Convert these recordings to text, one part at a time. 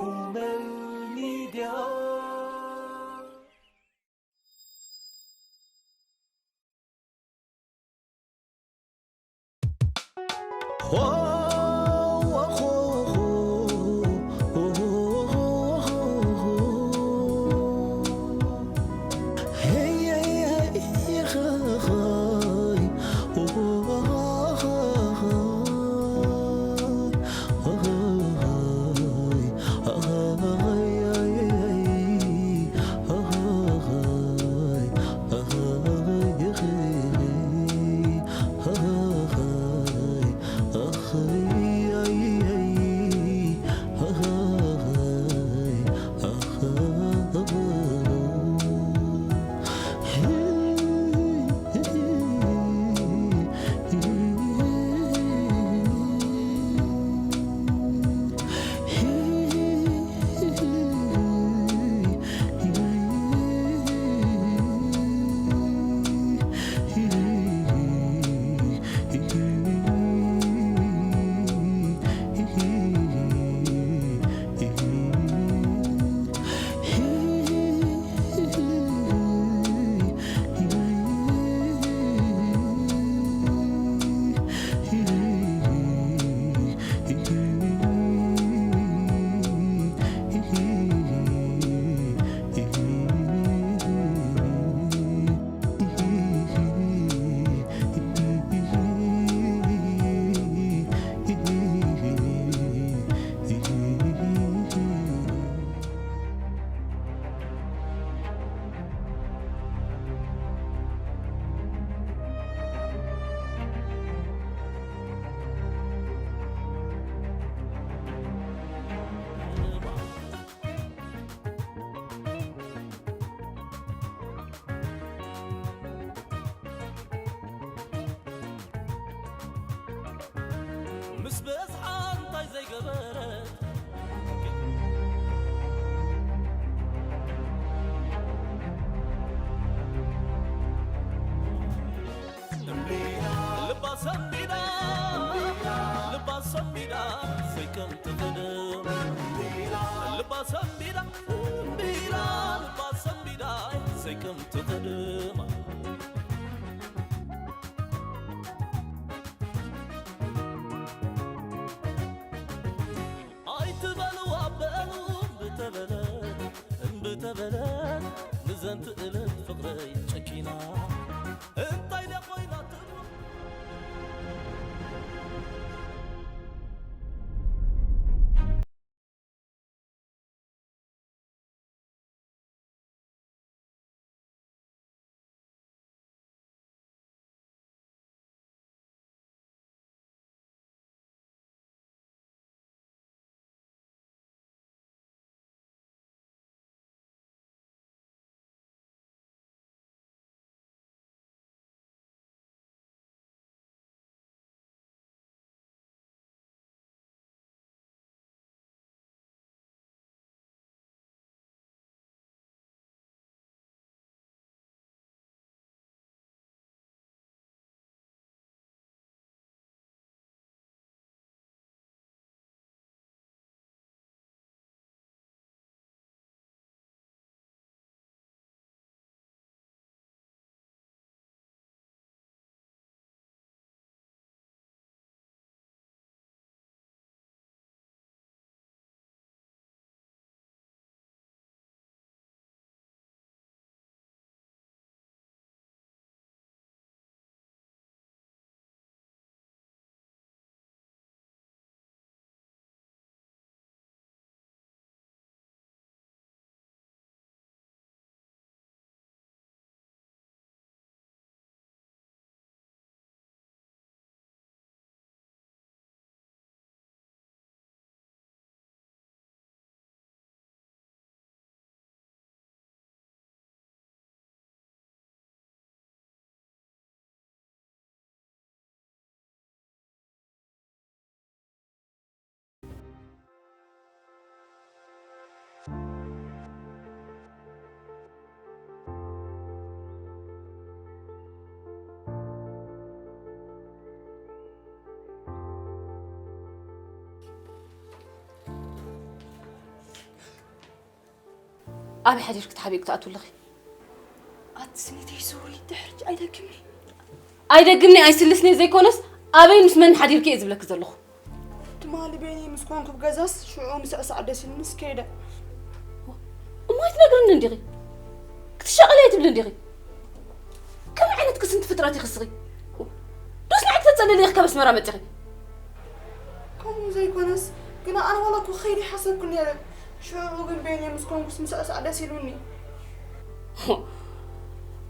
Media. ምስ በዝሓ እንታይ ዘይገበረት ልባ ሰንቢዳ፣ ልባ ሰንቢዳ፣ ዘይከም ትቕድም። ልባ ሰንቢዳ፣ እምቢዳ፣ ልባ ሰንቢዳ፣ ዘይከም ትቕድም። ኣይትበልዋ በሉ እምቢ ተበለት፣ እምቢ ተበለት፣ ንዘንቲ እለት ፍቕረይ ጨኪና። እንታይ ደኾይና ትብሉ? ኣበይ ሓዲርኪ ተሓቢእኪ ትኣትዊ ኣለኺ? ኣቲ ስኒተይ፣ ሶሪ፣ ድሕርጅ ኣይደግምኒ። ኣይደግምኒ ኣይስልስኒ ዘይኮነስ፣ ኣበይ ምስ መን ሓዲርኪ እየ ዝብለኪ ዘለኹ። ትማሊ ቤኒ ምስ ኮንኩ ብገዛስ ሽዑ ምስዕሳዕ ደስ ኢሉኒ ምስ ከይደ። እሞ ኣይትነግርኒ እንዲኺ? ክትሻቐሊ ኣይትብሊ እንዲኺ? ከመይ ዓይነት ክስንቲ ፍጥረት ኢኺ እስኺ? ዶስ ንዓይ ክተጸልሊ ኢኺ ካብ ኣስመራ መጺኺ? ከምኡ ዘይኮነስ፣ ግና ኣነ ዋላ እኮ ክኸይድ ይሓሰብኩ ነይረ። ሽዑ ግን ቤኒ ምስ ኮንኩስ ምስዕሳዕ ደስ ኢሉኒ።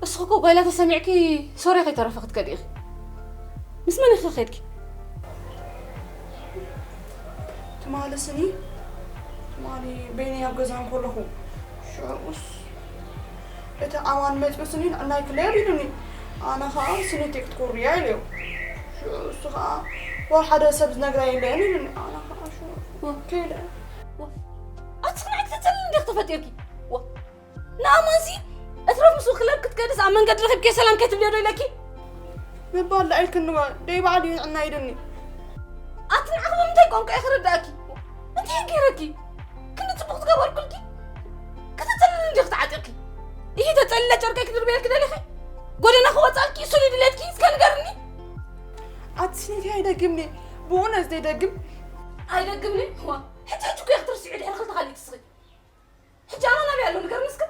እስኺ እኮ ጓይላ ተሰሚዕኪ ሶርያ ከይተረፈ ክትከዲ ኢኺ። ምስ መን ኢኺ ከድኪ? ትማሊ ስኒ፣ ትማሊ ቤኒ ኣብ ገዛ እንከለኹ፣ ሽዑስ እቲ ኣማን መጺኡ ስኒ ንዕናይ ክለር ኢሉኒ። ኣነ ኸኣ ስኒ ቴክ ትኮርያ ኢለዮ። ሽዑ እሱ ኸኣ ዋላ ሓደ ሰብ ዝነግራ የለን ኢሉኒ። ኣነ ኸኣ ሽዑ ዋ። ከይደ። ዋ። ኣቲ ንዓይ ክትጸልኒ እንዲኺ ተፈጢርኪ? ዋ። ንኣማንሲ እትረፍ ምስኡ ክለብ ክትከድስ ኣብ መንገዲ ረኺብኪ ሰላም ከይትብልዮ ዶ ኢለኪ? ምባል ዳኣ ኢልክኒ እዋ፣ ደይ ባዕሉ እዩ ንዕና ኢሉኒ። ኣቲ ንዓኺ ብምንታይ ቋንቋ እየ ክርድኣኪ? እንታይ ገይረኪ? ክንዲ ጽቡቕ ዝገበርኩልኪ? ክትጽልኒ እንዲኺ ተዓጢቕኪ? ኢሂ ተጸሊለ ጨርቀይ ክድርበየልኪ ደሊኺ? ጎደና ክወጻልኪ እሱ ድዩ ድሌትኪ? እስከ ንገርኒ። ኣቲ ስኒተይ ኣይደግምኒ፣ ብእውነት ዘይደግም። ኣይደግምኒ? ዋ፣ ሕጂ ሕጂ እኮ እየ ክትርስዒ ድሕሪ ክልተ ካልእ ትስኺ። ሕጂ ኣና ናበይ ኣሎ ንገርኒ እስከ?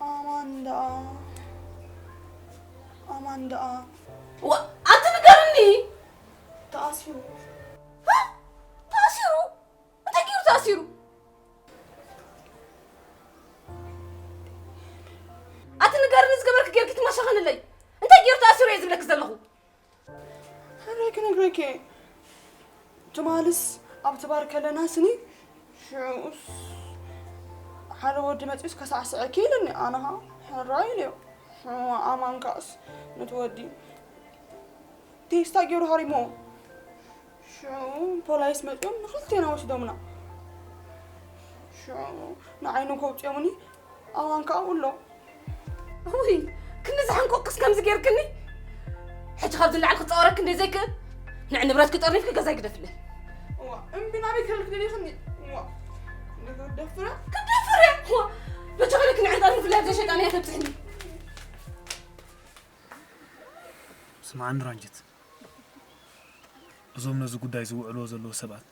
ኣማን ደኣ፣ ኣማን ደኣ። ዋ፣ ኣቲ ንገርኒ። ተኣሲሩ። ሃ? ተኣሲሩ? እንታይ ገይሩ ተኣሲሩ? ኣቲ ንገርኒ ዝገበርኪ ጌርኪ ትማሻኸንለይ። እንታይ ገይሩ ተኣሲሩ እየ ዝብለኪ ዘለኹ። ሕራይ ክነግረኪ እየ። ትማልስ ኣብቲ ባር ከለና ስኒ፣ ሽዑስ ሓደ ወዲ መጺኡስ ከሳዕስዐኪ ኢሉኒ። ኣነ ኸኣ ሕራይ ኢለዮ። ሽዑ ኣማን ከኣስ ነቲ ወዲ ቴስታ ገይሩ ሃሪምዎ። ሽዑ ፖላይስ መጺኦም ንኽልቴና ወሲዶምና። ሽዑ ንዓይ ንጎብጽዮምኒ፣ ኣማን ከኣ ኣብኡ ኣሎ። ውይ፣ ክንዲ ዝሓንቆቅስ ከምዚ ጌርክኒ? ሕጂ ካብዚ ንላዕሊ ክጻወረኪ እንደ ዘይክእል፣ ንዕ ንብረትኪ ጠርኒፍኪ ገዛይ ግደፍለይ። እዋ፣ እምቢ ናበይ ክብልኪ ደሊኽኒ? እዋ፣ ንክትደፍረ? ክትደፍረ? እዋ፣ በጃኺ ኢለኪ ንዕንጣ ንፍላይ ብዘይ ሸይጣን እያ ተብጽሕኒ። ስምዓኒ ራንጅት፣ እዞም ነዚ ጉዳይ ዝውዕልዎ ዘለዉ ሰባት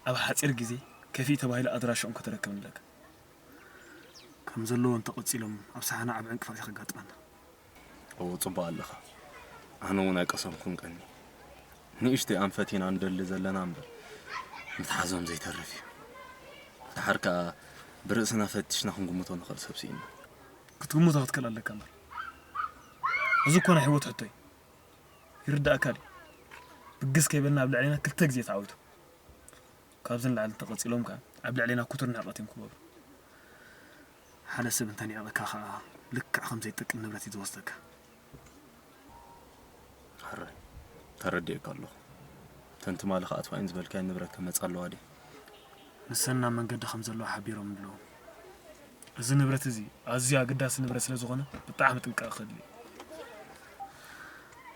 ኣብ ሓጺር ግዜ ከፊእ ተባሂሉ ኣድራሻኦም ከተረክብ ንደሊ። ከም ዘለዉ እንተቐጺሎም ኣብ ሰሓና ዓቢ ዕንቅፋት እዩ ከጋጥመና። እዎ፣ ጽቡቕ ኣለኻ። ኣነ እውን ኣይቀሰንኩን ቀኒ። ንእሽተይ ኣንፈት ኢና ንደሊ ዘለና እምበር፣ ምትሓዞም ዘይተርፍ እዩ። ደሓር ከኣ ብርእስና ፈቲሽና ክንግምቶ ንኽእል ሰብ ስኢንና። ክትግምቶ ክትክእል ኣለካ እምበር። እዚ እኮ ናይ ህይወት ሕቶ እዩ። ይርድኣካ ድዩ? ብግስ ከይበልና ኣብ ልዕሌና ክልተ ግዜ ተዓዊቱ። ካብዚ ንላዕሊ እንተቐጺሎም ከኣ ኣብ ልዕሌና ክቱር ንዕቀት እዮም ክገብሩ። ሓደ ሰብ እንተኒዕቐካ ከኣ ልክዕ ከም ዘይትጠቅም ንብረት እዩ ዝወስደካ። ሕራይ፣ ተረዲኤካ ኣለኹ። እተን ትማሊ ከኣትዋ እየን ዝበልካየን ንብረት ክመጻ ኣለዋ ድየ? ንሰን ናብ መንገዲ ከም ዘለዋ ሓቢሮም ኣለዉ። እዚ ንብረት እዚ ኣዝዩ ኣገዳሲ ንብረት ስለ ዝኾነ ብጣዕሚ ጥንቃቐ ከድሊ እዩ።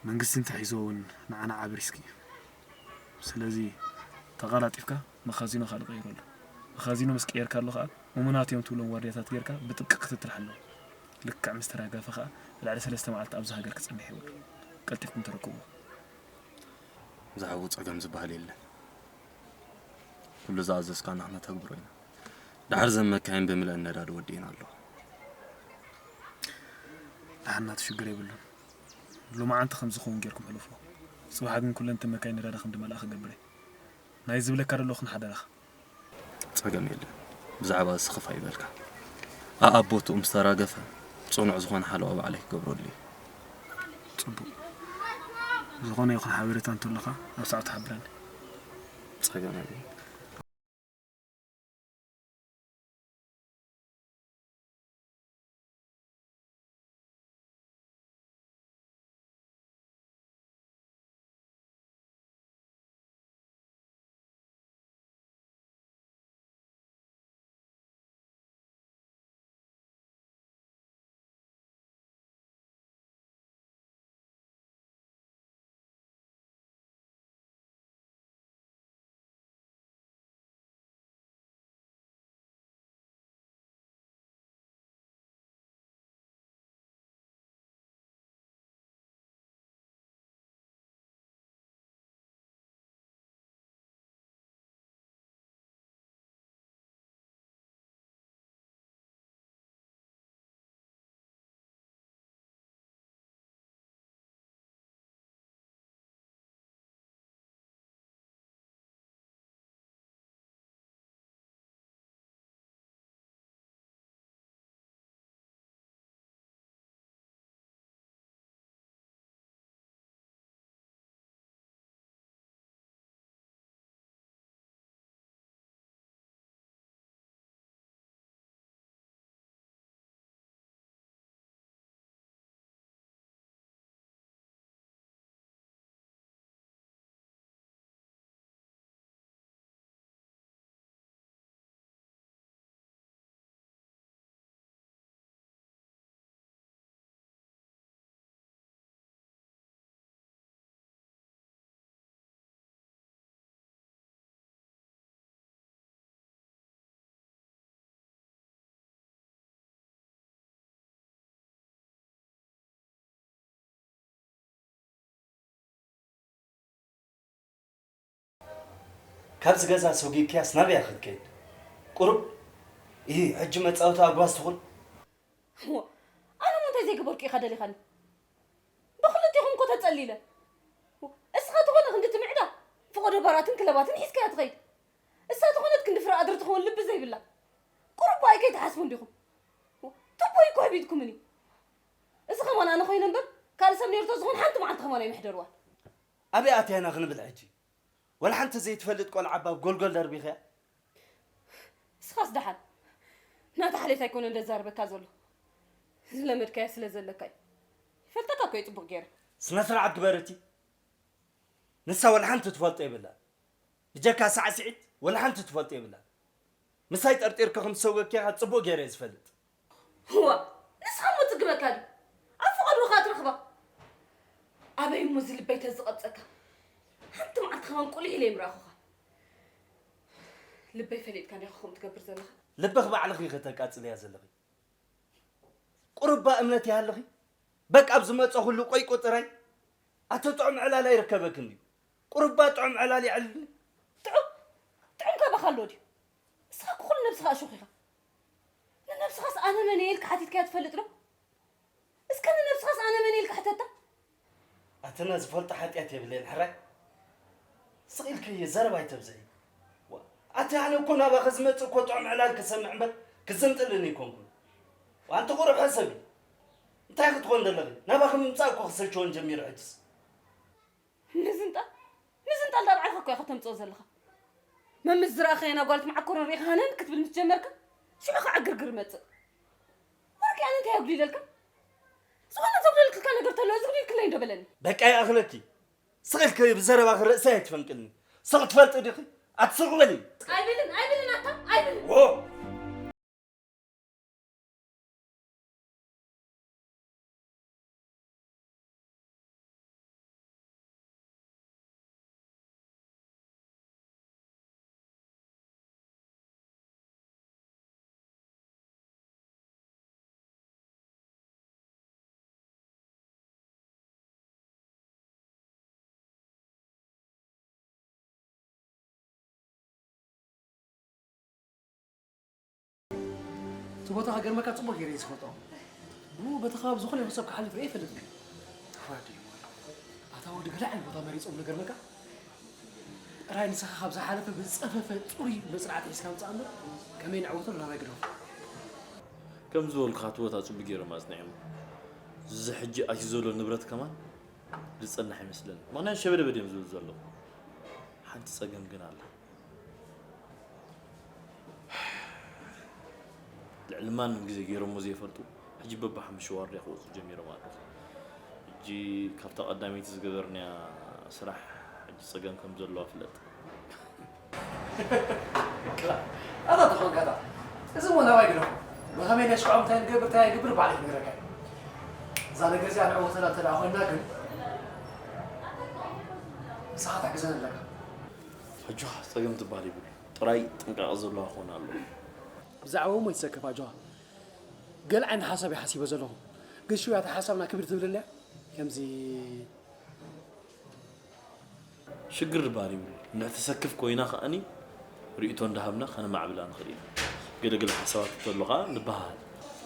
መንግስቲ እንተሒዝዎ እውን ንዓና ዓቢ ሪስክ እዩ። ስለዚ ተቐላጢፍካ መኻዚኖ ካልእ ቀይረሉ። መኻዚኖ ምስ ቀየርካሉ ከኣ እሙናት እዮም ትብሎም ዋርድያታት ጌርካ ብጥብቂ ክትትል ሓሎም። ልክዕ ምስ ተራገፈ ከኣ ልዕሊ ሰለስተ መዓልቲ ኣብዚ ሃገር ክጸንሕ የብሉን። ቀልጢፍኩም ተረክብዎ። ዝሓዊ ጸገም ዝበሃል የለን። ኩሉ ዝኣዘዝካና ክነተግብሮ ኢና። ደሓር ዘን መካይን ብምልአን ነዳዲ ወዲኤን ኣለዋ። ደሓን ናቱ ሽግር የብሉን። ሎማዓንቲ ከም ዝኸውን ጌርኩም ሕለፍዎ። ጽባሕ ግን ኩለን እተን መካይን ነዳዲ ከም ድመልኣ ክገብር እየ። ናይ ዝብለካ ዘለኹ ንሓደራኻ። ጸገም የለን። ብዛዕባ እዚ ስኽፍ ኣይበልካ። ኣኣብ ቦትኡ ምስ ተራገፈ ጽኑዕ ዝኾነ ሓለዋ ባዕለይ ክገብረሉ እየ። ጽቡቕ። ዝኾነ ይኹን ሓበሬታ እንተሎካ ኣብ ሰዓቱ ሓብረኒ። ጸገም የለን። ካብዚ ገዛ ሰጒግክያስ ናበይ ክትከይድ? ቁሩብ፣ ኢ፣ ሕጂ መጻወቲ ኣጓዝ ትኹን። እሞ፣ ኣነ እሞ እንታይ ዘይገበርኩ ኢኻ ደሊኻኒ? ብኽልቲኹም እኮ ተጸሊለ። እስኻ ተኾነ ክንዲ ትምዕዳ፣ ፍቖዶ ባራትን ክለባትን ሒዝካያ ትኸይድ። እሳ ተኾነት ክንዲ ፍረ ኣድሪ ትኸውን ልቢ ዘይብላ። ቁሩብ እኮ ኣይከይትሓስቡ እንዲኹም። ትቦይ እኮ ህቢጥኩምኒ። እዚ ከማን ኣነ ኮይነ እምበር፣ ካልእ ሰብ ነይሩ ተዝኾን ሓንቲ መዓልቲ ከማን ኣይምሕደርዋን። ኣበይ ኣትያና ክንብል ሕጂ? ወላ ሓንቲ ዘይትፈልጥ ቆልዓ ኣብ ጎልጎል ደርቢኽያ? እስኻስ ደሓን። ናታ ሓሌት ኣይኮነን ዘዛርበካ ዘሎ። ዝለመድካዮ ስለ ዘለካ እዩ። ይፈልጠካ እኮ እዩ ጽቡቕ ገይረ። ስነ ስርዓት ግበር እቲ። ንሳ ወላ ሓንቲ ትፈልጦ የብላን። ብጀካ ሳዕስዒት ወላ ሓንቲ ትፈልጦ የብላን። ምሳይ ጠርጢርካ ከም ዝሰጎግክያ ጽቡቕ ገይረ እየ ዝፈልጥ። እዋ፣ ንስኻ እሞ ትግበካ ድዩ? ኣብ ፍቓድኻ ትረኽባ። ኣበይ እሞ እዚ ልበይ ተዝቐብጸካ። ሓንቲ መዓልቲ ከማን ቁሊሕ ኢለ ይምረኣኹኻ። ልበይ ፈሊጥካ ዲኻ ከምኡ ትገብር ዘለኻ? ልብኺ ባዕልኺ ኢኺ ተቃጽልያ ዘለኺ። ቁሩባ እምነት ይሃልኺ። በቃ ኣብ ዝመጾ ኩሉ ቆይ ቁጥራይ። ኣቲ ጥዑም ዕላል ኣይርከበክን ድዩ? ቁሩባ ጥዑም ዕላል የዕልልኒ። ጥዑም? ጥዑም ካባኻ ኣሎ ድዩ? ንስኻ እኮ ኩሉ ነብስኻ እሾኽ ኢኻ። ንነብስኻስ ኣነ መን እየ ኢልካ ሓቲትካያ ትፈልጥ ዶ? እስከ ንነብስኻስ ኣነ መን እየ ኢልካ ሕተታ? ኣቲ ነዚ ዝፈልጦ ሓጢኣት የብለይን ሕራይ። ስቕ ኢልኪ ዘረባ ኣይተብዝሒ። ዋ፣ ኣቲ ኣነ እኮ ናባኺ ዝመጽእ እኮ ጥዑም ዕላል ክሰምዕ እምበር ክዝንጥልኒ ኣይኮንኩን። ዋ፣ ኣንቲ ቁሩብ ሕሰቢ። እንታይ ክትኾን ዘለኺ? ናባኺ ምምጻእ እኮ ክሰልችወን ጀሚሩ ሕጅስ። ምዝንጣል? ምዝንጣል ዳ ባዕልኻ እኮ ኢኻ ተምጽኦ ዘለኻ። መምስ ዝረኣኻየን ኣጓልት መዓኮረን ርኢኻ ሃነን ክትብል ምስ ጀመርካ፣ ሽዑ ኸዓ ዕግርግር ይመጽእ። ወርቂ ኣነ እንታይ ኣጉዲለልካ? ዝኾነ ዘጉደልክልካ ነገር ተሎ፣ እዚ ጉዲልክለይ እንዶ በለኒ። በቃ ይኣኽለኪ። ስቕ ኢልኪ ብዘረባኺ ርእሰይ ኣይትፈንቅልኒ። ስቕ ትፈልጢ ዲኺ? ኣቲ ስቕ በሊ። ኣይብልን፣ ኣይብልን ኣታ፣ ኣይብልን። ዎ! እቲ ቦታ ክገርመካ ጽቡቕ ገይረ እየ ዝፈልጦ። ብኡ በቲ ከባቢ ዝኾነ ይኹን ሰብ ክሓልፍ ርእየ ኣይፈልጥን። ክፉኣት ድዮም? ኣታ ወዲ ገለ ዓይነት ቦታ መሪጾም ንገርመካ። ጥራይ ንስኻ ካብ ዝሓለፈ ብዝጸፈፈ ጽሩይ መጽናዕቲ ሒዝካ ምጻእ እምበር ከመይ ንዕወቶ ናባይ ግደፎ። ከም ዝበልኩኻ እቲ ቦታ ጽቡቕ ገይሮም ኣጽኒዖሞ። እዚ ሕጂ ኣትዩ ዘሎ ንብረት ከማን ዝጸንሕ ኣይመስለንን። ምኽንያቱ ሸበደበድ እዮም ዝብሉ ዘለዉ። ሓንቲ ጸገም ግን ኣላ። ልዕሊ ማንም ግዜ ገይሮሞ ዘይፈልጡ፣ ሕጂ በብሓሙሽተ ዋርድያ ክወጹ ጀሚሮም ኣለዉ። ሕጂ ካብታ ቀዳመይቲ ዝገበርናያ ስራሕ ሕጂ ጸገም ከም ዘለዋ ፍለጥ። ቅላ፣ ኣታ ተኾንካ ኣታ። እዚ እሞ ናባይ ግደፎ። ብኸመይ ነሽክዖም እንታይ ንገብር እንታይ ኣይገብር ባዕለይ ክነግረካ እየ። እዛ ነገር እዚኣ ንዕወተላ እንተ ደኣ ኮይንና ግን ንስኻ ክትሕግዘኒ ኣለካ። ኣጆኻ፣ ጸገም ትበሃል የብሉን። ጥራይ ጥንቃቐ ዘለዋ ክኾን ኣለዎ። ብዛዕባኦም ኣይትሰከፍ ኣጆኻ። ገለ ዓይነት ሓሳብ እየ ሓሲበ ዘለኹ። ግን ሽውያ እታ ሓሳብና ክብድ ትብለለያ? ከምዚ ሽግር ዝበሃል የብሉን። እንድሕር ተሰክፍ ኮይና ከኣኒ ርእይቶ እንዳሃብና ከነማዕብላ ንኽእል ኢና። ገለ ገለ ሓሳባት እንተሎ ከኣ ንበሃሃል።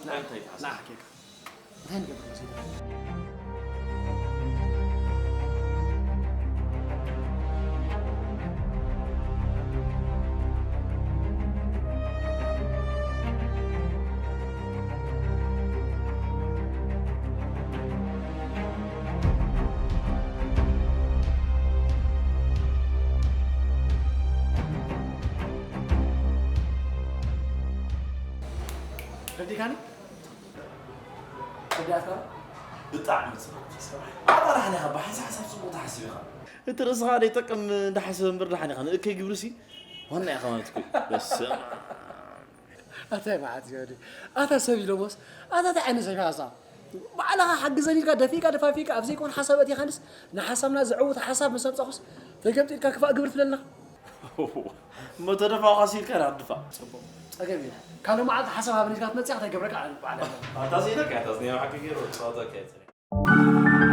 ንዓ፣ እንታይ ትሓስብ? ንዓ ሓኪካ። እንታይ ንገብር መሲሉ? ረዲካኒ? ረዲኣትካ? ብጣዕሚ ጽቡቕ። ኣታ ደሓን ኢኻ፣ ብሓንሳብ ሓንሳብ ጽቡቕ ትሓስብ ኢኻ። እቲ ርእስኻ ዘይጠቅም እንዳሓሰበ እምበር ደሓን ኢኻ። ንእከይ ግብርሲ ዋና ኢኻ ማለት እኮ እዩ። በስመ ኣብ። ኣታ መዓት እዩ ወዲ። ኣታ ሰብ ኢሎሞስ፣ ኣታ እንታይ ዓይነት ሰብ ኢኻ እሳ? ባዕልኻ ሓግዘኒ ኢልካ ደፊእካ ደፋፊእካ ኣብ ዘይኮን ሓሳብ ኣቲኻንስ ንሓሳብና ዘዕውት ሓሳብ ምስ ኣምጻኹስ ተገምጢልካ ክፋእ ግብር ትብለና። እሞ ተደፋእኳስ ኢልካ ናብ ድፋእ። ጽቡቕ። ጸገም የለን። ካልእ መዓልቲ ሓሳብ ሃበኒ ኢልካ ትመጽእ ኢኻ፣ እንታይ ገብረካ ኣነ በዓል ኣለኹ። ኣታ ስኢለካ እያ፣ እታ ናይ ብሓቂ ገይሩ ክጻወተካ እየ ጸኒሑ።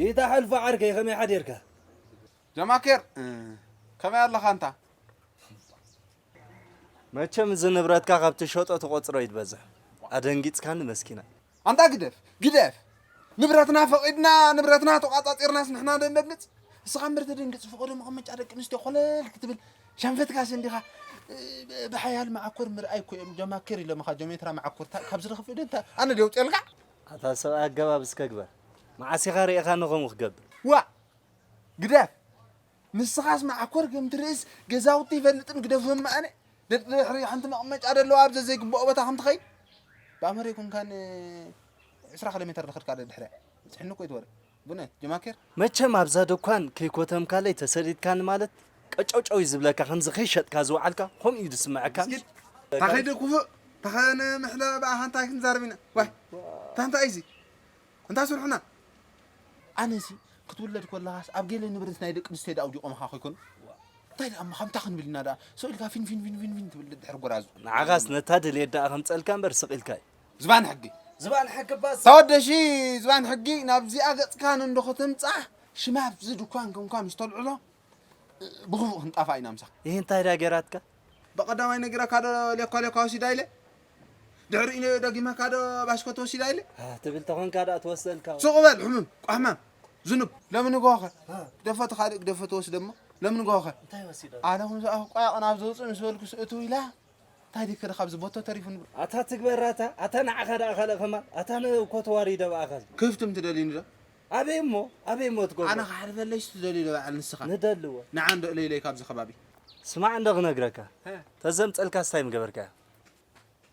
ይታ ሕልፎ ዓርከይ፣ ከመይ ሓዲርካ? ጀማኬር፣ እ፣ ከመይ ኣለኻ ኣንታ? መቸም እዚ ንብረትካ ካብ ትሸጦ ትቆጽሮ እዩ ትበዝሕ። ኣደንጊጽካኒ መስኪና። ኣንታ ግደፍ፣ ግደፍ። ንብረትና ፈቒድና፣ ንብረትና ተቋጻጺርናስ ንሕና ደንደንግጽ? እስኻ እምበር ተደንግጽ፣ ፈቐዶ መቐመጫ ደቂ ኣንስትዮ ኮለል ክትብል ሸንፈትካስ እንዲኻ፣ እ፣ ብሓያል መዓኮር ምርኣይ እኮ እዮም ጀማኬር ኢሎምኻ፣ ጀሜትራ መዓኮር፣ ታ-፣ ካብ ዝረኽብ ዶ እንታ ኣነ ደውጤልካ? ኣታ ሰብኣይ ኣገባብ እስከ ግበር። መዓስ ኢኻ ርኢኻኒ ከምኡ ክገብር? ዋእ! ግደፍ! ንስኻስ መዓኮር ከም ትርእስ ገዛውቲ ይፈልጥን ግደፍ መማእነ። ደድሕሪ ሓንቲ መቐመጫ ደለዋ ኣብ ዘዘይግብኦ ቦታ ከም ትኸይድ። ብኣመረ ይኩንካን ዕስራ ኪሎ ሜተር ዝኸድካ ደድሕሪያ። ጽሕኒ እኮ እዩ ትወርድ። ብእውነት፣ ጀማኬር። መቸም ኣብዛ ድኳን ከይኮተምካለይ ተሰዲድካኒ ማለት ቀጨውጨው እዩ ዝብለካ፣ ከምዚ ከይሸጥካ ዝወዓልካ ከምኡ እዩ ዝስምዐካ። እስኪ፣ ታኸይደ ኩፉእ፣ ታኸነ ምሕለ ብኣኻ እንታይ ክንዛረብ ኢና? ዋይ፣ እንታይ እንታይ እዩ እዚ? እንታይ ስርሑና? ኣነሲ ክትውለድ ከለኻስ ኣብ ገለ ንብረት ናይ ደቂ ኣንስትዮ ደኣ ኣውዲቖምኻ ከይኮኑ? እንታይ ደኣ እሞ ከምታ ክንብል ኢና ደኣ? ስቕ ኢልካ ፊን ፊን ፊን ፊን ፊን ትብል ድሕሪ ጎራዙ። ንዓኻስ ነታ ድልየት ደኣ ከምጸልካ እምበር ስቕ ኢልካ እዩ። ዝባን ሕጊ። ዝባን ሕጊ ባስ። ተወደሺ ዝባን ሕጊ ናብዚኣ ገጽካ ንእንዶ ከተምጽኣ ሽማ ኣብዚ ድኳን ከምኳ ምስ ተልዕሎ ብኽፉእ ክንጣፋ ኢና ምሳኻ። ይህ እንታይ ደኣ ገይራትካ? ብቐዳማይ ነጊረካ ዶ ሌኳ ሌኳ ወሲዳ ኢለ? ድሕሪኡ ደጊመካ ዶ ባሽኮት ወሲዳ ኢለ? ኣህ፣ ትብል ተኾንካ ደኣ ትወስደልካ። ሱቕ በል ሕሙም፣ ቋሕማም፣ ዝኑብ። ሎሚ ንግሆኸ? እ። ግደፎ እቲ ካልእ ግደፎ ትወስደ እሞ፣ ሎሚ ንግሆኸ? እንታይ ወሲዳ? ኣነ ኹም ዝኣኹ ቋያቕ ናብ ዘውፅእ ምስ በልኩ ስእትው ኢላ፣ እንታይ ድከ ካብዚ ቦቶ ተሪፉ ንብሎ? ኣታ ትግበራታ፣ ኣታ ንዓኻ ደኣ ካልእ ከማን፣ ኣታ ንኮተዋሪ ደብኣኻ። ክፍትም ትደልዩኒ ዶ? ኣበይ እሞ፣ ኣበይ እሞ ትገብሮ? ኣነ ክሓልፈለይስ ትደልዩ ዶ በዓል ንስኻ? ንደልዎ። ንዓ እንዶ እለይለይ ካብዚ ከባቢ። ስማዕ እንዶ ክነግረካ። እ። ተዘምፀልካስ እንታይ ምገበርካዮ?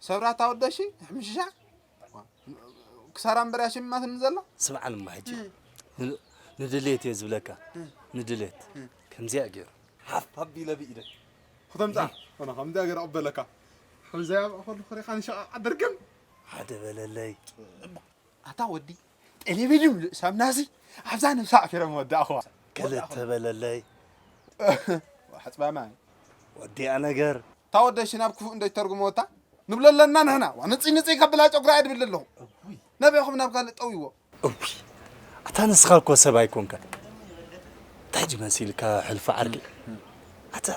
ሰብራታ ወደሺ፣ ሕምሽሻ? ክሳራ እምበር እያ ሽማትኒ ዘላ? ስምዓኒ እሞ ሕጂ። እ። ን-፣ ንድሌት እየ ዝብለካ። እ። ንድሌት። እ። ከምዚኣ ገይሩ። ሓፍ፣ ሓፍ ኢለ ብኢደ። ክተምጻ? እ። ኣነ ከምዚኣ ገይረ ኣቕበለካ። ከምዚኣ ኣብ ኣኸሉ ክሪኻ ንሸቓቕ ኣደርግም። ሓደ በለለይ። ኣታ ወዲ፣ ቴሌቪዥን ምሉእ ሳምናሲ ኣብዛ ነብሳ ኣፊረ መወዳእኽዋ። ክልተ በለለይ። ሓጽባ ማይ። ወዲኣ ነገር። እታ ወደሽ ናብ ክፉእ እንዶ ይተርጉመወታ ንብሎ ኣለና ንሕና። ዋ፣ ንጽይ ንጽይ ከብላ ጨጉራ እየ ድብል ኣለኹ። እውይ። ነቢዕኹም ናብ ካልእ ጠውይዎ። እውይ። ኣታ ንስኻ እኮ ሰብ ኣይኮንካን። እንታይ ድዩ መሲልካ ሕልፊ ዓርኪ? ኣታ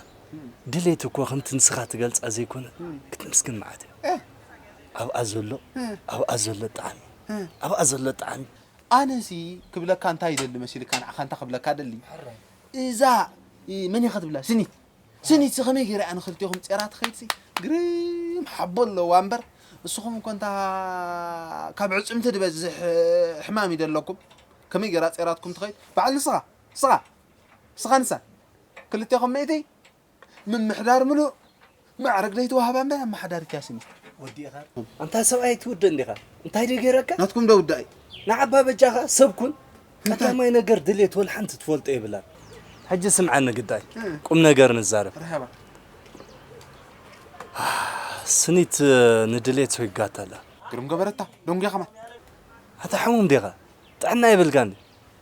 ድሌት እኮ ከምቲ ንስኻ ትገልጻ ዘይኮነ እም። ክትምስግን መዓት እያ። እ። ኣብኣ ዘሎ፣ እ። ኣብኣ ዘሎ ጣዕሚ። እ። ኣብኣ ዘሎ ጣዕሚ። ኣነሲ ክብለካ እንታይ ይደሊ መሲልካ ንዓኻ እንታይ ክብለካ ደሊ? ሕራይ። እዛ፣ እ፣ መን እያ ክትብላ? ስኒት። ስኒትሲ ከመይ ገይራ እያ ንክልቴኹም ጼራ ትኸይድሲ? ግርም ሓቦ ኣለዋ እምበር፣ ንስኹም እኮ እንታ ካብ ዕጽምቲ ዝበዝሕ ሕማም እዩ ዘለኩም። ከመይ ገይራ ጼራትኩም ትኸይድ? በዓል ንስኻ፣ ንስኻ፣ ንስኻ ንሳ። ክልቴኹም ምእቲ ምምሕዳር ምሉእ ማዕረግ ዘይተዋህባ እምበር ኣመሓዳሪት እያ ስኒት። ወዲእኻ? ኣንታ ሰብኣይ ትውድእ እንዲኻ? እንታይ ድዩ ገይረካ? ናትኩም ዶ ውዳእ እዩ? ንዓባ በጃኻ ሰብ ኩን። እንታይ? ቀዳማይ ነገር ድሌት ወላ ሓንቲ ትፈልጦ የብላን። ሕጂ ስምዓኒ ግዳይ። እ። ቁም ነገር ንዛረብ። መርሓባ። ስኒት ንድሌት ሰጒጋታ ኣላ። ግርም ገበረታ፣ ደንጉያ ከማን። ኣታ ሕሙም ዲኻ? ጥዕና የብልካን።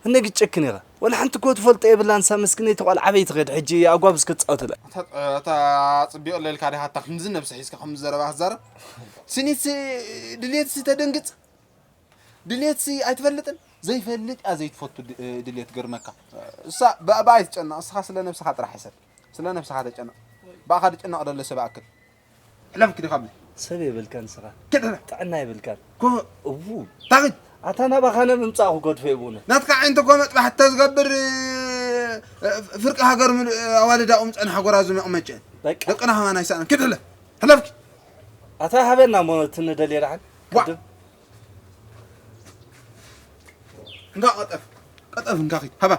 እነ ግጨክን ኢኻ። ወላ ሓንቲ እኮ ትፈልጦ የብላን፣ እሳ ምስኪነይቲ ቆልዓ ኣበይ ትኸድ ሕጂ ኣጓብዝ ክትጻወተላ። ኣታ፣ ኣታ ጽቢቕ ኣለልካ ዲኻ? ኣታ ክንድዚ ነብሲ ሒዝካ ከምዚ ዘረባ ክትዛረብ? ስኒት ድሌትሲ ተደንግጽ? ድሌትሲ ኣይትፈልጥን? ዘይፈልጥ እያ ዘይትፈቱ ድ-፣ ድሌት ገርመካ። እሳ ብኣባ ኣይትጨነቕ፣ እስኻ ስለ ነብስኻ ጥራሕ ሕሰብ። ስለ ነብስኻ ተጨነቕ። ብኣኻ ዝጭነቕ ዘሎ ሰብ ኣክል። ሕለፍ ክዲ ካብዚ። ሰብ የብልካን ንስኻ። ክድ ሕለፍ። ጥዕና የብልካን። ኮ-፣ እዉ። ታኺድ። ኣታ ናባኻ ነምምጻእኹ ገድፎ የብኡነ። ናትካ ዓይንቲ እኮ መጥባሕቲ ተዝገብር፣ እ፣ ፍርቂ ሃገር ምሉእ ኣዋልድ ኣቑም ጸንሓ ጎራዙ መቕመጨ። በቃ። ደቅና ከማን ኣይሰኣን። ክድ ሕለፍ። ሕለፍኪ። ኣታ ሃበና እሞ እቲ ንደልዮ ደሓን። ዋ። ቅድም። እንካ ቀጠፍ። ቀጠፍ እንካ ኺድ። ሃባ።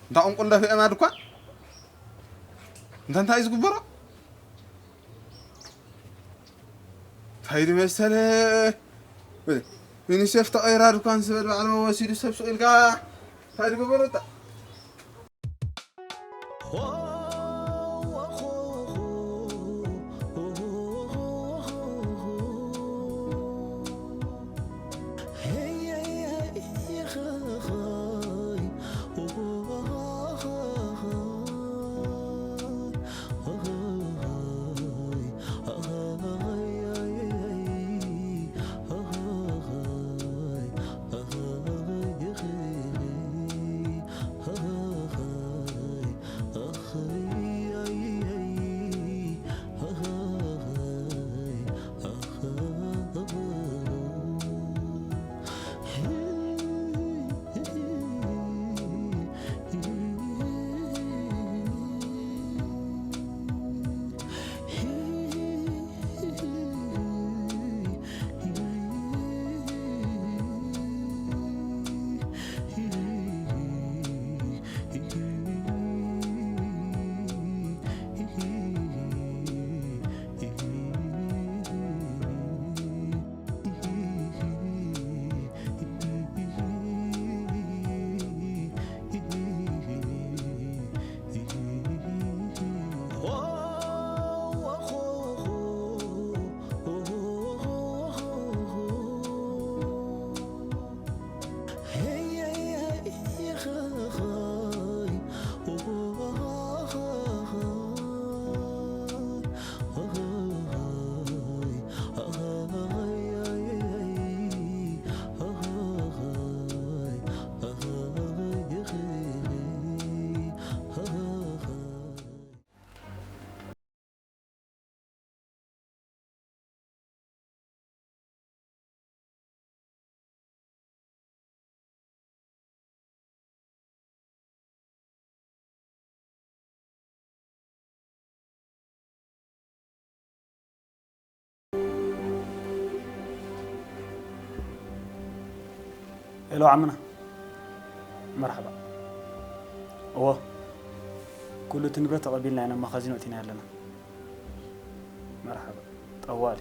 እንታ ቁንቁል ደፊአና ድኳን። እንታ እንታይ እዩ ዝግበሮ? እንታይ ድመሰለ? ዩኒሴፍ ተቐይራ ድኳን ዝበል በዓል መወሲዱ ሰብ ሱቕ ኢልካ እንታይ ዝግበሮ? እታ ሄሎ ዓምና፣ መርሓባ። እወ፣ ኩሉ እቲ ንብረት ተቐቢልና ኢና፣ መኻዚኖ ኣእቲና ኣለና። መርሓባ። ጠዋሊ።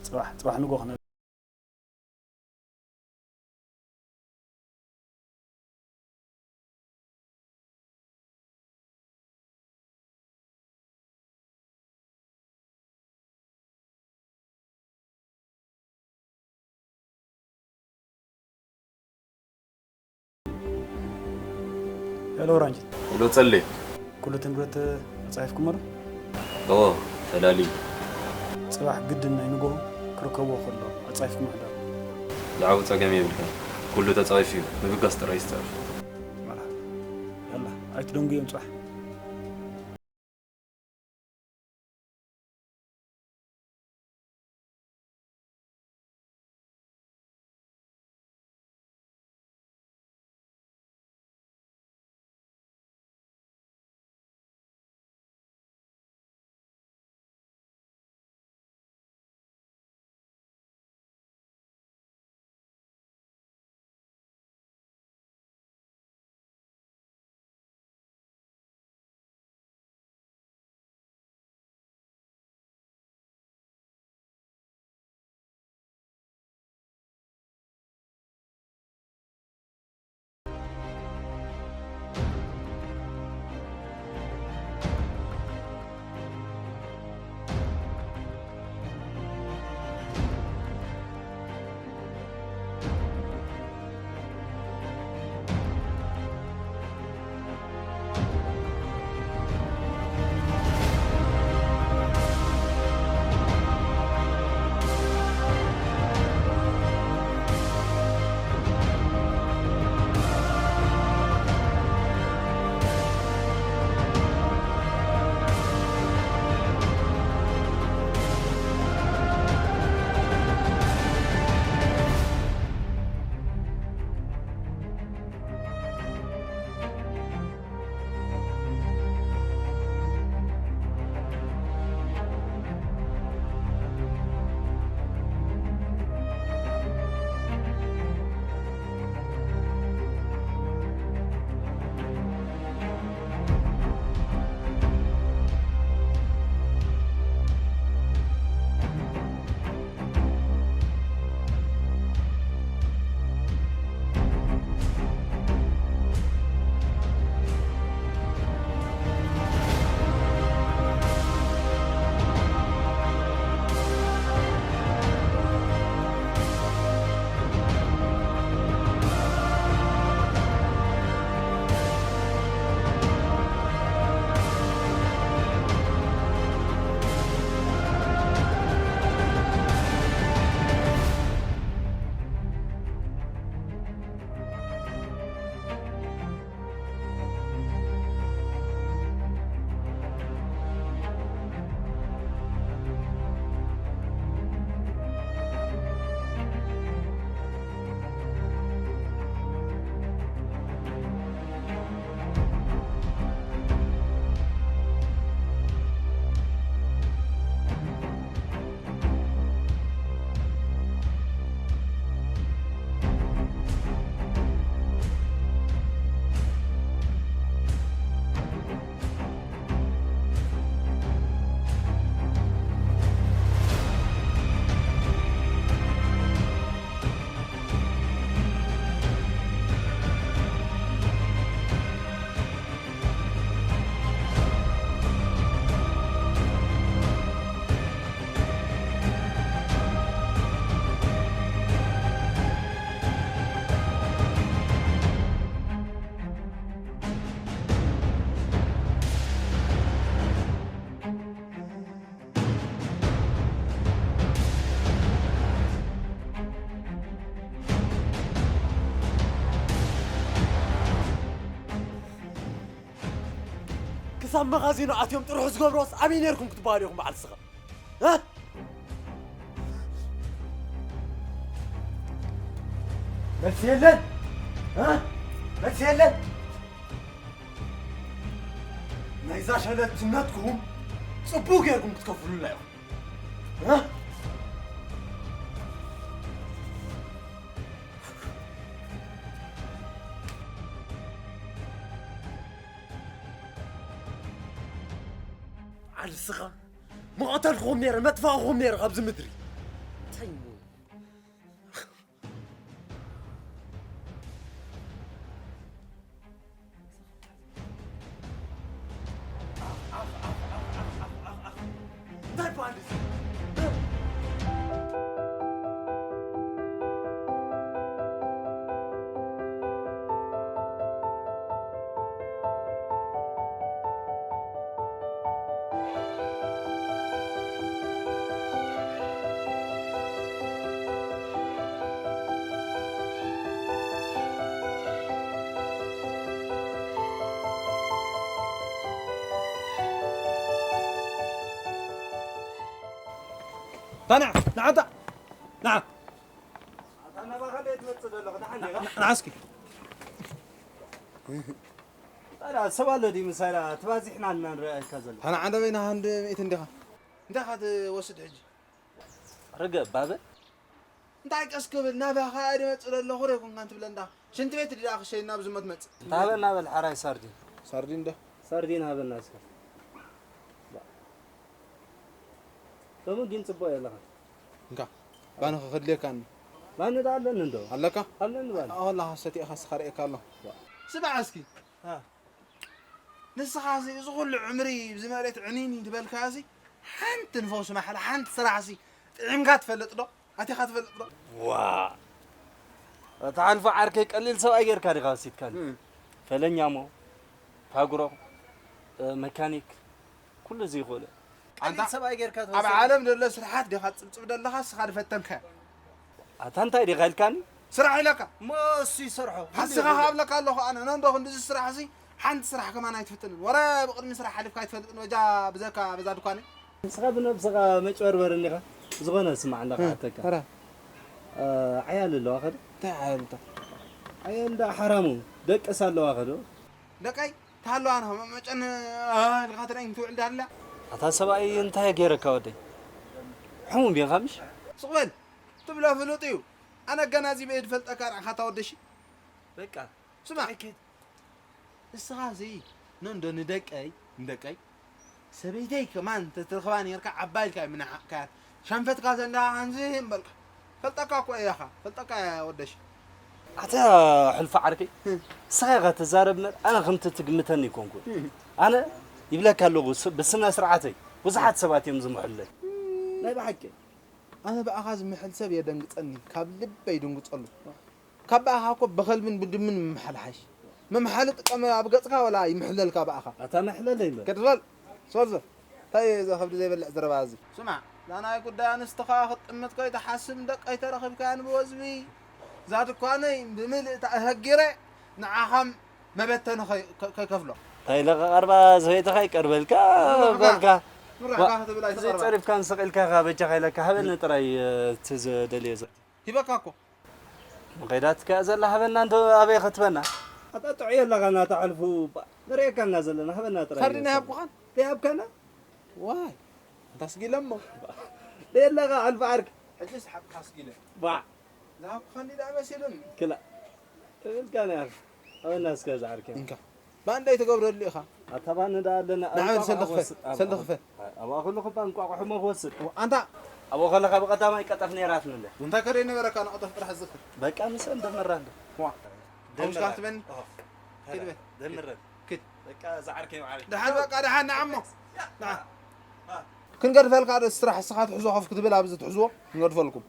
ጽባሕ፣ ጽባሕ ንግሆ ክነ- ሄሎ ራንጂ። ሄሎ ጸሌ። ኩሉ እቲ ንብረት ኣጻሒፍኩሞ ዶ? እወ፣ ፈላልዩ። ጽባሕ ግድን ናይ ንግሆ ክርከብዎ ከሎ ኣጻሒፍኩሞ ሕደሩ። ዝዓቡ ጸገም የብልካን። ኩሉ ተጻሒፉ እዩ። ምብጋስ ጥራይ ይስተርፍ። መርሓባ። ያላ፣ ኣይትደንጉዮም ጽባሕ። ክሳብ መኻዚኖ ኣትዮም ጥርሑ ዝገብርዎስ ኣበይ ነይርኩም ክትበሃሉ ኢኹም በዓል ስኻ? እ? መልሲ የለን? እ? መልሲ የለን? ናይዛ ሸለልትነትኩም ጽቡቕ ጌርኩም ክትከፍሉላ ኢኹም። እ? ዓልስኻ ምቐተልኩኹም ነይረ፣ መጥፋእኩኹም ነይረ ካብዚ ምድሪ። እንታይ እሞ? እንታይ በሃል እዚ? ታንያ፣ ንዓንታ፣ ንዓ። ኣታ ናባኻ ደይ ትመጽእ ዘለኻ፣ ደሓን ዲኻ? ንዓ እስኪ። ታዲያ ሰብ ኣሎ ድዩ ምሳና? ተባዚሕና ኢና ንረኣየካ ዘለና። ኣነ ዓንደ በይና ክንዲ ሚእቲ እንዲኻ። እንታይ ኢኻ ትወስድ ሕጂ? ርግእ እባ በል። እንታይ ቀስ ክብል ናባኻ እየ ድመጽእ ዘለኹ ዶ ኣይኮንካን ትብለኒ ደኣ? ሽንቲ ቤት ድኣ ክሸይን ናብ ዝሞት መጽእ። እንታ ሃበና በል ሓራይ ሳርዲን። ሳርዲን ዶ? ሳርዲን ሃበና እስከ። ሎሚ ግን ጽቡቕ የለኻ። እንካ፣ ባኒ ክኸድልየካኒ። ባኒ ደኣ ኣለኒ እንዶ። ኣለካ? ኣለኒ ባኒ። ኣወላ ሰቲእኻ ስኻ ርእየካ ኣሎ። ስማዕ እስኪ። አ። ንስኻ እዚ፣ እዚ ኩሉ ዕምሪ ብዚ መሬት ዕኒኒ ዝበልካ እዚ፣ ሓንቲ ንፈውሲ ማሕላ፣ ሓንቲ ስራሕ እዚ ጥዒምካ ትፈልጥ ዶ? ኣቲኻ ትፈልጥ ዶ? ዋ! ኣታ ሓልፎ ዓርከይ ቀሊል ሰብኣይ ጌርካ ዲኻ ወሲድካኒ። እም። ፈለኛ እሞ፣ ፋግሮ፣ እ፣ መካኒክ፣ ኩሉ እዚ ይኽእሉ። ቀሊል ኣንታ ሰብኣይ ጌርካ ኣብ ትወስድ። ዓለም ዘሎ ስራሓት ዲኻ ትጽብጽብ ዘለኻ፣ ንስኻ ድፈተንካዮ። ኣታ እንታይ ዲኻ ኢልካኒ? ስራሕ ኢለካ። እሞ እሱ ይሰርሖ። ሓሲኻ ካብ ኣለካ ኣለኹ ኣነ፣ ነንዶ ክንድዚ ስራሕ እዚ፣ ሓንቲ ስራሕ ከማን ኣይትፍትንን። ወረ ብቕድሚ ስራሕ ሓሊፍካ ኣይትፈልጥን፣ በጃ ብዘካ በዛ ድኳነይ። ንስኻ ብነብስኻ መጭበርበር እንዲኻ። ዝኾነ ስማዕ፣ እንዳ እህ፣ ክሓተካ። ተራ። እ፣ ዓያል ኣለዋ ኸዶ? እንታይ ዓያል እንታ? ዓያል እንዳ ሓራሙ፣ ደቅስ ኣለዋ ኸዶ? ደቀይ፣ ተሃለዋ ንኸ መጨን፣ እ፣ ኢልካ ትረኣይን ትውዕል ዳላ? ኣታ ሰብኣይ እንታይ ገይረካ ወደይ? ሕሙም ዲኻ ምሽ? ስቕ በል፣ ትብሎ ፍሉጥ እዩ። ኣነ ገና እዚ ብእድ ፈልጠካ ርኣኻ ታወደሺ። በቃ። ስማዕ። ጥዕይ ኬድ። ንስኻ እዚ ነንዶ ንደቀይ፣ ንደቀይ፣ ሰበይተይ ከማን ተትረኽባ ኔርካ ዓባይ ኢልካ ምናሓቕካያ። ሸንፈትካ ዘንዳ ከምዚ እምበልካ። ፈልጠካ እኮ እያኻ። ፈልጠካ እያ ወደሽ። ኣታ ሕልፊ ዓርከይ፣ ህም። ንስኻ ኢኻ ትዛረብ እምበር ኣነ ከምቲ ትግምተኒ ኣይኮንኩን። ህም። ኣነ ይብለካ ኣለኹ፣ ስ-፣ ብስነ ስርዓተይ ብዙሓት ሰባት እዮም ዝምሕሉለይ። ናይ ብሓቂ። ኣነ ብኣኻ ዝምሕል ሰብ የደንግጸኒ፣ ካብ ልበይ ይድንግጸሉ። ካብ ብኣኻ እኮ ብኸልብን ብድምን ምምሓል ሓይሽ። ምምሓል ጥቀም ኣብ ገጽካ ወላ ይምሕለልካ ብኣኻ። ኣታ መሕለለይ እምበር። ከድበል፣ ሶልዘ፣ እንታይ እዩ እዚ ከብዲ ዘይበልዕ ዘረባ እዚ? ስማዕ፣ እዛ ናይ ጉዳይ ኣንስትኻ ክትጥምት ከይትሓስብ ደቀይ ተረኺብካያን ብወዝቢ። እዛ ድኳነይ ብምልእታ ኣህጊረ ንዓኻም መበተኒ ከይ-፣ ከ-፣ ከይከፍሎ። እንታይ ኢለ ቀርባ ሰበይትኻ ይቀርበልካ፣ ምራኻ፣ በልካ። ምራኻ ዋ፣ ክትብል ኣይትቐርባ። ዘይጸሪፍካን ስቕ ኢልካ ኢኻ በጃኻ ኢለካ፣ ሃበኒ ጥራይ፣ እ፣ እቲ ዝደልዮ ዘ-፣ ሂበካ እኮ። መኸይዳትካ ዘላ ሃበና እንዶ ኣበይ ኸትበና? ኣታ ጥዑይ ኣለኻ ናታ ሕልፉ፣ ባ-፣ ንርእየካ እና ዘለና፣ ሃበና ጥራይ። ካርድና ይሃብኩኻን? ዘይሃብካና? ዋይ፣ ኣንታ ኣስጊለ እሞ። ደየለኻ ሕልፉ ዓርክ። ሕጂስ ሓቅኻ ኣስጊለ። ባ። ዝሃብኩኻኒ ደኣ መሲሉኒ። ክላ። እብልካ ናይ ኣፍ። ኣበና እስከ ዝዓርከ። እንካ። ባንዳይ ትገብረሉ ኢኻ። ኣታ ባኒ ደኣ ኣለና። ንዓ እንቋቑሖ ሰልዲ ክፈል፣ ክወስድ። ኣብ-፣ ሰልዲ ክፈል። ኣብ-፣ ኣብኣ ከለኹ እባ እንቋቑሖ እሞ ክወስድ። ኣንታ። ኣብኡ ከለኻ ብቐዳማይ ቀጠፍ ነይራትኒ እንደ። እንታይ ከደ ነበረካ ንቐጠፍ ጥራሕ ዝኽር። በቃ ንሰ እንደመራ እንደ። ዋ። ደምራ። ከምስካ ትበኒ? ኦ። ኪድ በል። ደምረ። ኪድ። በቃ ዝዓርከ ይውዓል። ደሓን በቃ ደሓን ንዓ እሞ። ንዓ። ክንገድፈልካ ዶ ስራሕ እስኻ ትሕዞ ከፍ ክትብል ኣብዚ ትሕዝዎ ክንገድፈልኩም።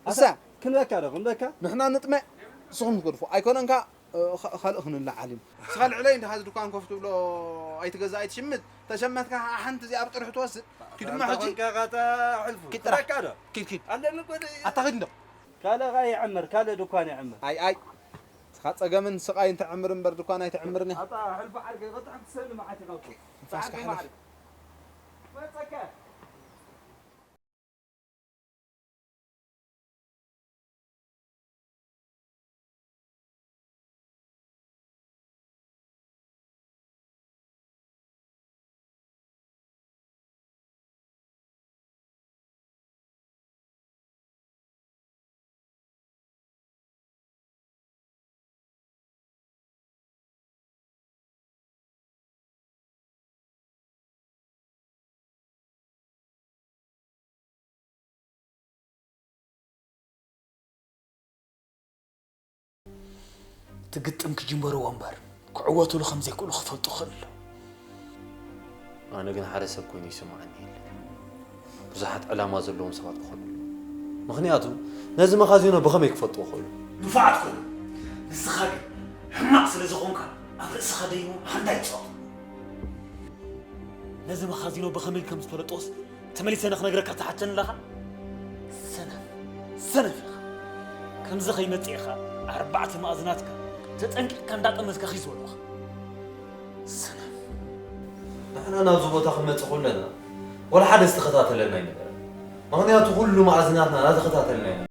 እሳ። ክንበካ ዶ፣ ክንበካ? ንሕና ንጥመ፣ ንስኹም ትገድፉ። ኣይኮነንካ እ፣ ኸ-፣ ካልእ ክንለዓል እዩ። ንስኻ ልዕለይ እንዲኻ እዚ ድኳን ኮፍ ትብሎ ኣይትገዝእ ኣይትሽምት። ተሸመትካ ኸዓ ሓንቲ እዚኣ ብጥርሑ ትወስድ። ኪድ እሞ ኣታ ሕጂ። ኮንካ ኸታ ሕልፉ። ኪድ ጥራሕ። ትረካ ዶ? ኪድ፣ ኪድ። ኣለኒ እኮ ደ-፣ ኣታ ኪድ እንዶ። ካልእ ኸዓ ይዕምር፣ ካልእ ድኳን ይዕምር። ኣይ፣ ኣይ። ንስኻ ጸገምን ስቓይን ተዕምር እምበር ድኳን ኣይተዕምርን እያ። ኣታ ሕልፉ ዓርከይ፣ ኸታ ሓንቲ ሰኒ መዓት ኢኻ እኮ። ንፋስካ ሓለፍ። መጸካ። ግጥም ክጅምርዎ እምበር ክዕወትሉ ከም ዘይክእሉ ክፈልጡ ክኽእል ኣለዎ። ኣነ ግን ሓደ ሰብ ኮይኑ ይስምዓኒ የለን። ብዙሓት ዕላማ ዘለዎም ሰባት ክኾኑ ኣለዎም። ምኽንያቱ ነዚ መኻዚኖ ብኸመይ ክፈልጥዎ ክኽእሉ? ንፉዓት ኮይኑ፣ ንስኻ ግን ሕማቕ ስለ ዝኾንካ ኣብ ርእስኻ ደይቦም ሓንዳ ይጻወቱ። ነዚ መኻዚኖ ብኸመይ ከም ዝፈለጦስ ተመሊሰ ንኽነግረካ ትሓተኒ ኣለኻ? ሰነፍ፣ ሰነፍ ኢኻ። ከምዚ ከይመጽእ ኢኻ ኣርባዕተ መኣዝናትካ ተጠንቂቕካ እንዳጠመዝካ ኺድ ዝበልኩኻ። ሰነፍ። ንሕና ናብዚ ቦታ ክንመጽእ ከለና ወላ ሓደ ዝተኸታተለና ኣይነበረን። ምኽንያቱ ኩሉ መኣዝናትና እናተኸታተልና ኢና።